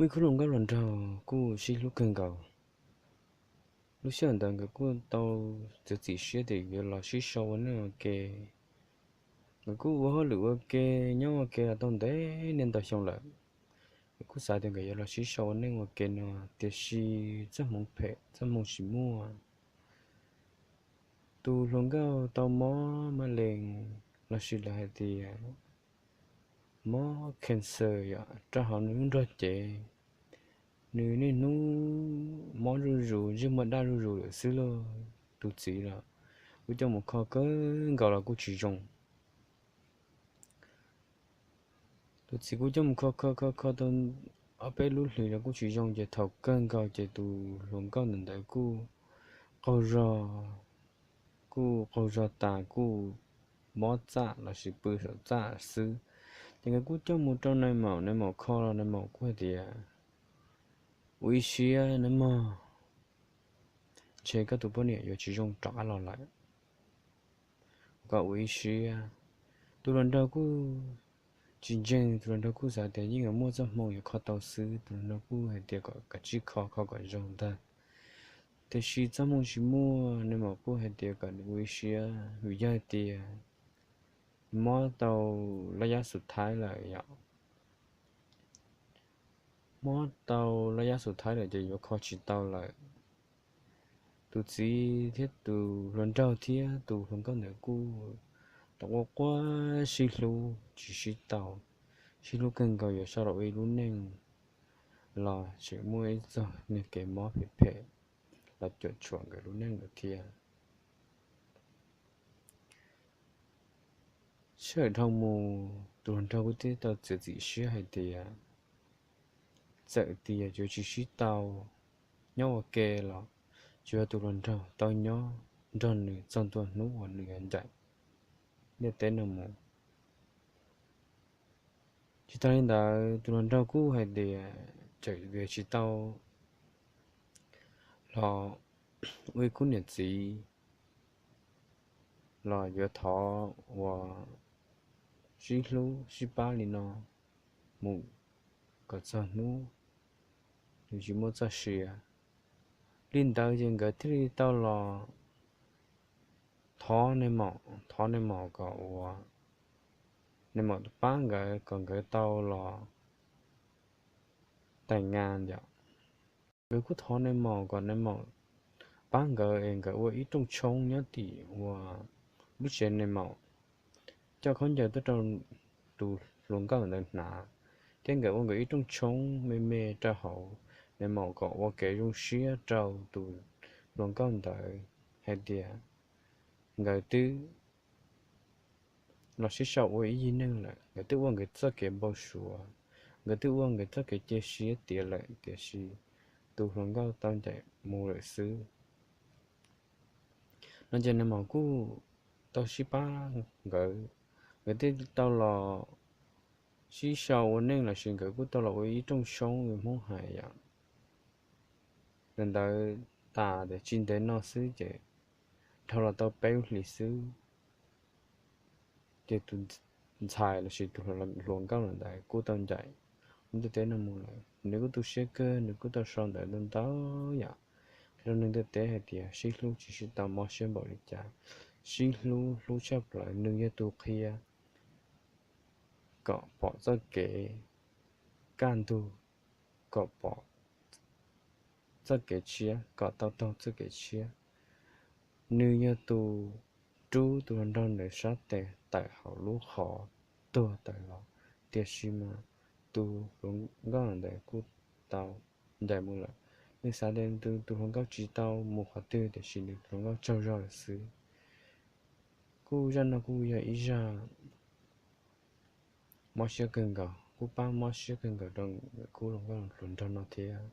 Muaj ib khub hluas nkauj hluas nraug kuj sib hlub kawg nkaus. Lub sij hawm ntawd nkawd kuj tau txiav txim siab tias yuav los sib sau ua neej ua ke. Nkawd kuj ua hauj lwm ua ke, nyob ua ke los tau ntev niaj ntau xyoo lawm. Nkawd kuj xav tias nkawd yuav los sib sau ua neej ua ke no, tiam sis txoj hmoov phem txoj hmoo tsis muaj. Tus hluas nkauj tau mob mab lees, los sis lawv hais tias mob cancer yom, rau hauv nws lub nrog cev. Nws niaj hnub mob zuj zus, ntsej muag daj zuj zus lawm xwb lauj. Tus txiv los kuj coj mus kho kawg nkaus los kuj tsis zoo. Tus txiv kuj coj mus kho kho kho kho tau ob peb lub hlis los kuj tsis zoo, ces thaum kawg nkaus ces tus hluas nkauj ntawm ntawd kuj qaug zog, kuj qaug zog tas kuj mob txaj los sis pw saum txaj xwb. Ces nkawd kuj coj mus rau nais maum, nais maum kho los nais maum kuj hais tias, ua ib siab nawb mog, ntshe koj tus poj niam yuav tsis zoo rov qab los lawm, kom ua ib siab. Tus hluas nraug kuj tsis ntseeg, tus hluas nraug kuj xav tias yeej yuav muaj txoj hmoo yuav kho tau xwb, tus hluas nraug kuj hais tias kom kav tsij kho, kho kom zoo ntag. Tiam sis txoj hmoo tsis muaj, nais maum kuj hais tias kom nws ua ib siab, vim yog hais tias mob tau laj yab xus thaib lawm yom. Mob tau laj yab xus thaib lawm ces yuav kho tsis tau lawm. Tus txiv thiab tus hluas nraug thiab tus hluas nkauj ntawd kuj tau quaj quaj sib hlub tsis sib tau, sib hlub kawg nkaus yuav sau los ua ib lub neej los tseem muaj ib txog niag kev mob phem phem los cuam tshuam nkawd lub neej lawm thiab. Sij hawm dhau mus tus hluas nraug kuj tib tau txiav txim siab hais tias txawm tias yuav tsis sib tau nyob ua ke los tsuas yog tus hluas nraug tau nyob nrog nws txog ntua hnub uas nws yuav ncaim ntiaj teb no mus. Tsis tas li ntawd tus hluas nraug kuj hais tias txawm yuav tsis tau los ua ib khub niam txiv los yuav thov uas sib hlub sib pab li no mus kom txog hnub nws tsis muaj txoj sia. Li ntawd ces nkawd thiaj li tau los thov nais maum, thov nais maum kom uas nais maum pab nkawd kom nkawd tau los tais ngas yom. Nkawd kuj thov nais maum kom nais maum pab nkawd es nkawd ua ib rooj tshoob nyob tim uas lub tsev nais maum, coj khaub ncaws tuaj rau tus hluas nkauj ntawd hnav, thiab nkawd ua nkawd ib rooj tshoob me me rau hauv, nais maum kom ua kev zoo siab rau tus hluas nkauj ntawd hais tias nkawd twb los sib sau ua ib yig neeg lawm, nkawd twb ua nkawd txoj kev npau suav, nkawd twb ua nkawd txoj kev cia siab tiav lawm, tiam sis tus hluas nkauj tau ncaim mus lawm xwb. No ces nais maum kuj tau sib pab nkawd, nkawd thiaj tau los sib sau ua neej los sis nkawd kuj tau los ua ib rooj tshoob li Hmoob hais yom. Ntawd tas tias tsis ntev no xwb ces dhau los tau peb lub hlis xwb ces tus ntxhais los sis tus hluas nkauj ntawd kuj tau ncaim lub ntiaj teb no mus lawm. Nws kuj tu siab kawg, nws kuj tau sau ntawv ntau ntau yam qhia rau neeg ntiaj teb hais tias sib hlub tsis sib tau, mob siab npaum li cas, sib hlub hlub tshaj plaws, nws yog tus qhia kom pom txoj kev kaj ntug, kom pom txoj kev tshiab, kom tau taug txoj kev tshiab. Nws yog tus rub tus hluas nraug ntawd sab tes tawm hauv lub qhov tuag tawm los, tiam sis mas tus hluas nkauj ntawd kuj tau ncaim mus lawm. Nws xav tias nws tus hluas nkauj tsis tau mus qhov twg, tiam sis nws tus hluas nkauj tsaug zog lawm xwb. Kuj zaj no kuj yog ib zaj mob siab kawg nkaus, kuj pab mob siab kawg nkaus rau khub hluas nkauj hluas nraug no thiab.